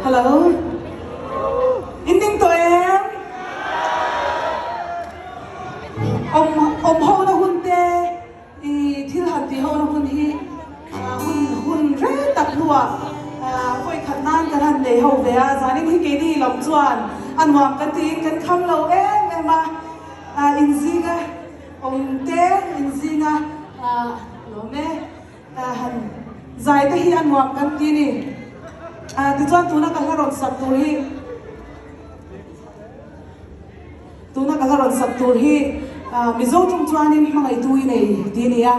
Hello. In ding tawh em? Awm awm ho na hun te i thil han tih ho na hun hi hun hun re tak hnuah vawi khat nan kan han nei ho ve a, zanin hi keini lam chuan a nuam kan tiin kan kham lo em em a, inzinga awm te inzinga lawm e. Han zai te hi a nuam kan ti ni. Tichuan tuna ka hla rawn sak tur hi tuna ka hla rawn sak tur hi Mizo tum chuanin hmangaihtu i nei ti a ni a.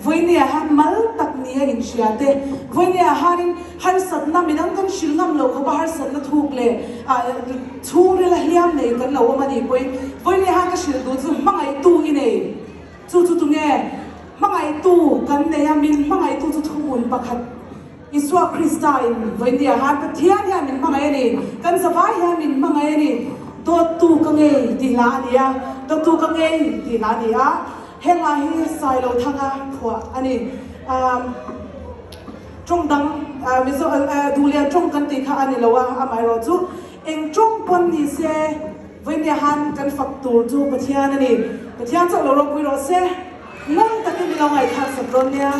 Vawinia han mal tak ni a inhria te, vawinia hanin harsatna midang kan hrilh ngam loh khawpa harsatna thuk leh chhungrila hliam nei kan lo awm a nih pawhin vawinia han ka hrilh duh chu hmangaihtu i nei. Chu chu tunge hmangaihtu kan nei a, min hmangaihtu chu thuhmun pakhat Isua Krista in vawinia han Pathian hian min hmangaih a ni, kan zavai hian min hmangaih a ni, dawttu ka ngei tih hla a ni a, dawttu ka ngei tih hla a ni a, he hla hi Sailothanga phuah a ni. Tawng dang Mizo Duhlian tawng kan tih kha a ni lo a, amaherawhchu eng tawng pawn ni se, Vawinia han kan fak tur chu Pathian a ni. Pathian chauh lo ropui rawh se. Ngun takin min lo ngaihthlak sak dawn nia.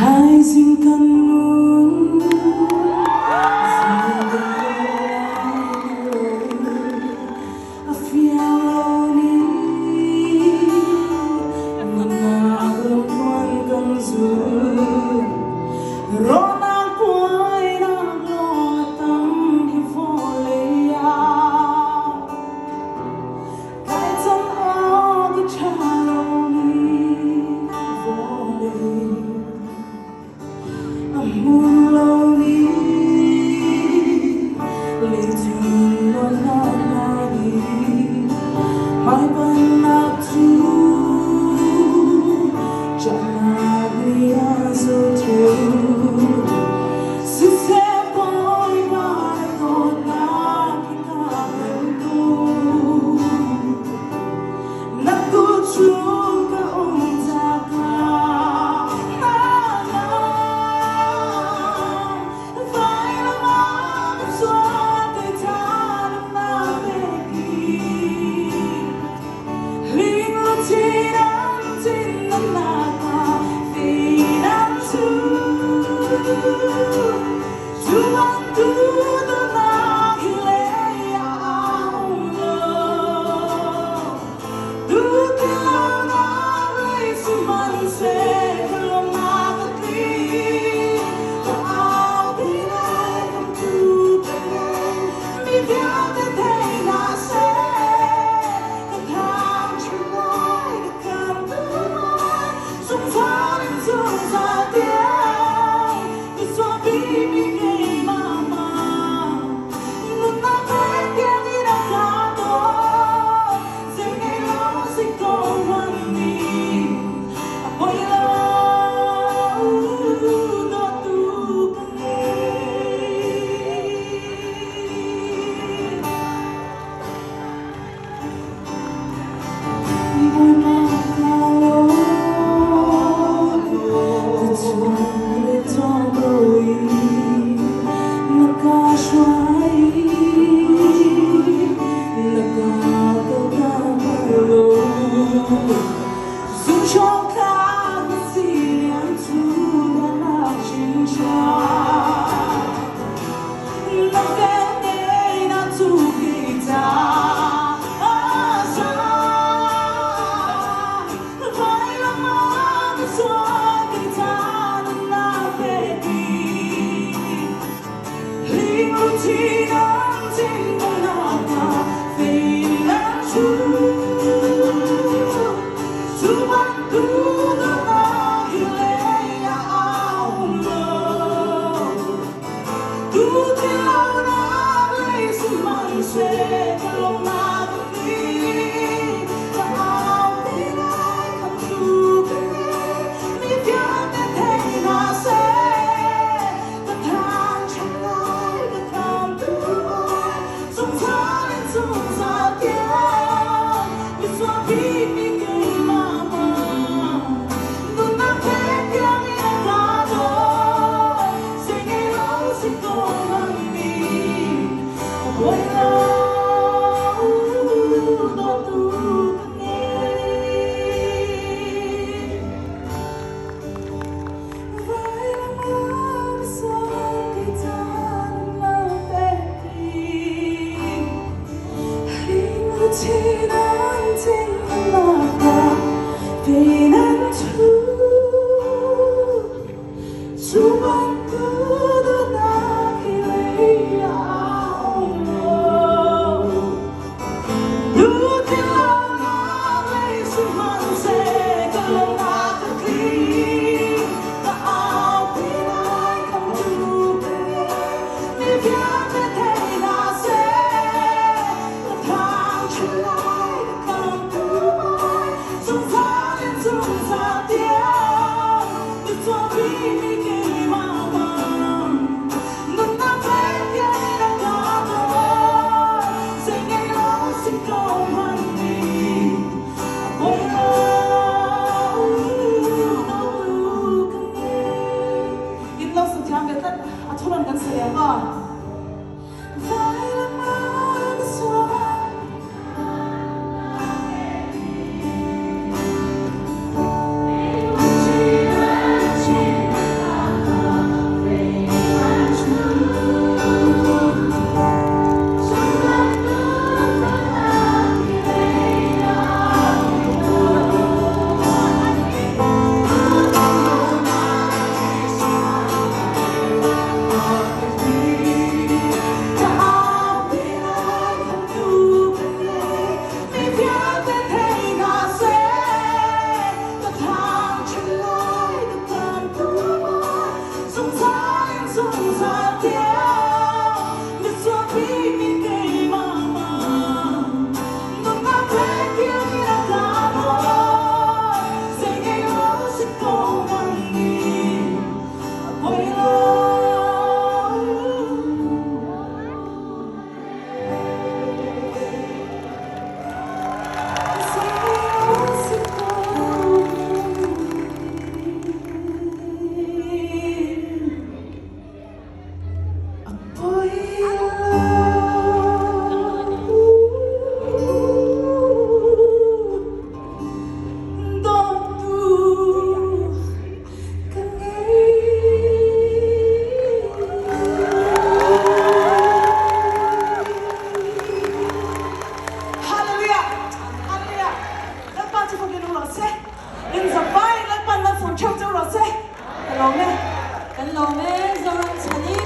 Thaizing kan nun zing A fiang lo ni nunnak lamtluan kan zul. Rawhnak puainak lawng a tam hi vawlei ah. Kai cang awk a ṭha lomi vawlei. A hmun lomi leicung nuamhnak hna hi hmaipannak cu ṭahnak nih a zul ṭheo. Siseh Bawipa na dawtnak hi ka peng ko. Na kut chung ka um caah na Vailam ah ka chuak i caan na pek i Hling luchin an cin nak ah fin an su. Cu bantuk dawtnak hi lei ah a um lo. Tutilawnak lei sihmanhseh ka lawmnak a tli. Ka aupi lai kan tu ka ngei. Mi vialte thei hna seh. Ka thangṭhat lai, ka khamtu lai. Zungzal in zungzal tiang ka chuahpimi keimah mah. Nunnak pek tiangin a ka dawt. Zei ngei lo si ko hmanh nih a poi lo dawtu ka ngei. Bawipa ka lawm, ka chung le cawk lo i na ka hruai na ka kaltak bal lo. Zungṭhawng tlak na si lian cu ka lak chinchin. Na velngeih na cu kei ca a sa. Vailam ah ka sual kei ca na 似安静那个避难处，出门不得那个泪啊。Hallelujah! Hallelujah! Lalpa chu fakin awm rawh se. In zavai Lalpan malsawm theuh cheu rawh se. Ka lawm e. Kan lawm e, Zoram Chhani.